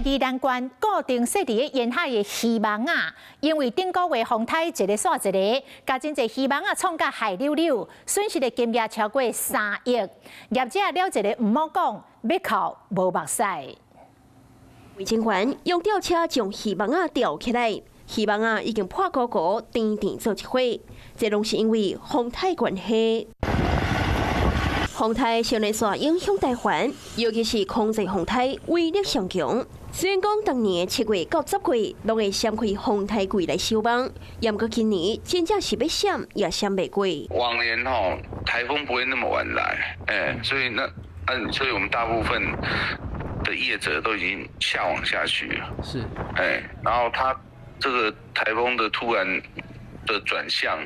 宜蘭縣固定設佇咧沿海的漁網仔，因為頂個月風颱一个煞一个，共真濟漁網仔創甲害溜溜，損失的金額超過3億。業者了一个毋好講，欲哭無目屎。維珍員用吊車將漁網仔吊起來，漁網仔已經破鼓鼓，甜甜做一伙，這攏是因為風颱關係。風颱雙連紲影響台灣，尤其是空襲風颱威力上強。雖然講逐年7月到10月攏會閃開風颱季來收網，毋過今年真正是欲閃也閃袂過。往年吼颱風不會那麼晚來，所以那所以我們大部分的業者都已經下網下去了。然後他這個颱風的突然的轉向，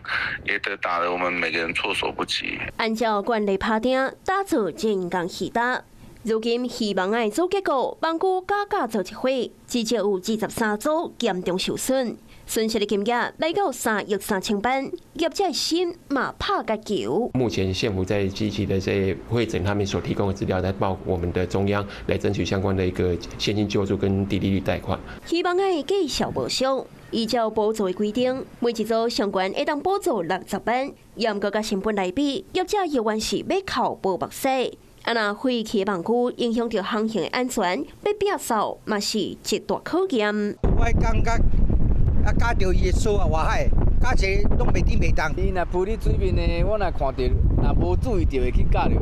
也得打得我們每個人措手不及。按照慣例拍碇，打造人工魚礁。如今漁網仔組結構，網具加加做一伙，至少有23組嚴重受損，損失的金額來到3億3千萬，業者心嘛拍共球。目前縣府在積極的在彙整他們所提供的資料，來報我們的中央，來爭取相關的一個現金救助跟低利率貸款。漁網仔價數無俗，依照補助的規定，每一組上懸會當補助60萬，毋過佮成本來比，業者猶原是欲哭無目屎。啊！若廢棄網具影響著航行的安全，欲摒掃嘛是一大考驗。我感覺啊，咬著伊的索啊，外海，咬一個攏袂振袂動。伊若浮佇水面的，我若看著，若無注意著會去咬著，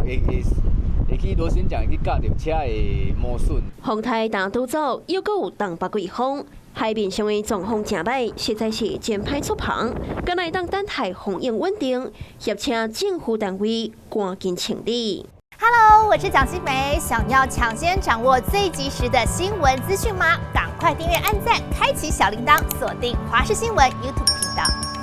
會去螺旋槳會去咬著車會磨損。風颱當拄走，猶閣有東北季風，海面上的狀況誠歹，實在是真歹出航。敢若會當等待風湧穩定，協請政府單位趕緊清理。 Hello，我是蔣新梅，想要搶先掌握最及時的新聞資訊嗎？趕快訂閱、按讚、開啟小鈴鐺，鎖定華視新聞 YouTube 頻道。